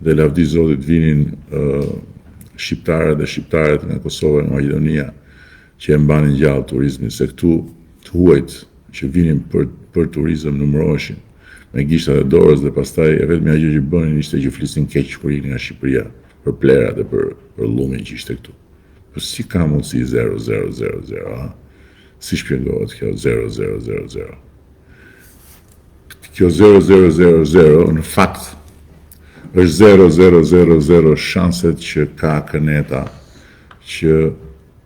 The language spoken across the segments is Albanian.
dhe lavdi Zotit vinin uh, shqiptarët dhe shqiptaret nga Kosova nga Maqedonia që e mbanin gjallë turizmin, se këtu të huajt që vinin për për turizëm numëroheshin me gishtat e dorës dhe pastaj e vetmja gjë që bënin ishte që flisnin keq kur iknin nga Shqipëria për plerat dhe për për llumin që ishte këtu. Po si ka mundësi 0 0 0 0, a? Si shpjegohet kjo 0 0 0 0? Kjo 0 0 0 0 në fakt është 0 0 0 0 shanset që ka këneta që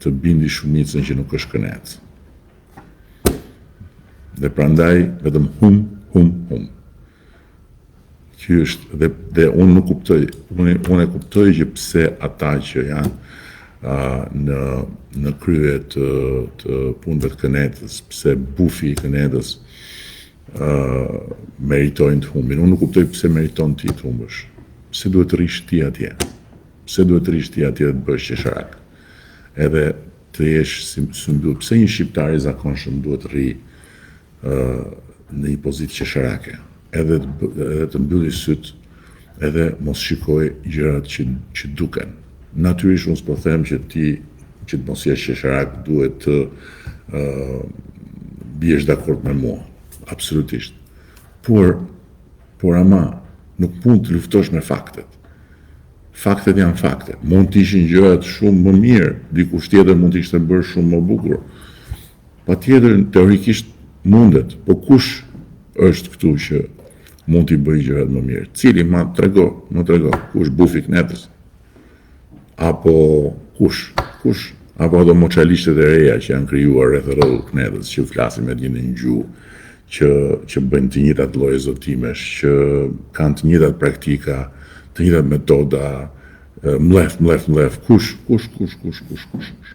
të bindi shumicën që nuk është kënetë. Dhe prandaj vetëm hum, hum, hum. Kjo është dhe dhe unë nuk kuptoj, unë unë e kuptoj që pse ata që janë uh, në në krye të të punëve të kënetës, pse bufi i kënetës uh, meritojnë të humbin. Unë nuk kuptoj pse meriton ti të humbësh. Pse duhet të rrish ti atje? Pse duhet të rrish ti atje dhe të bësh qesharak? Edhe të jesh si symbyll. Pse një shqiptar i zakonshëm duhet të rri uh, në një pozitë qesharake? Edhe të, edhe të mbylli syt, edhe mos shikoj gjërat që që duken. Natyrisht unë s'po them që ti që të mos jesh qesharak duhet të uh, biesh dakord me mua. Absolutisht. Por por ama nuk mund të luftosh me faktet. Faktet janë fakte. Mund të ishin gjërat shumë më mirë, dikush tjetër mund të ishte bërë shumë më bukur. Patjetër teorikisht mundet, po kush është këtu që mund t'i bëjë gjërat më mirë? Cili ma trego, më trego, kush bufi kënetës? Apo kush, kush? Apo ato moçalishtet e reja që janë krijuar rreth rrotull kënetës, që flasin me të njëjtën gjuhë, që që bëjnë të njëjtat lloje zotimesh, që kanë të njëjtat praktika, të njëjtat metoda, mllef, mllef, mllef, kush, kush, kush, kush, kush, kush, kush.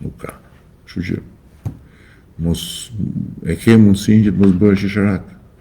Nuk ka. Kështu që mos e ke mundësinë që të mos bëhesh qesharak.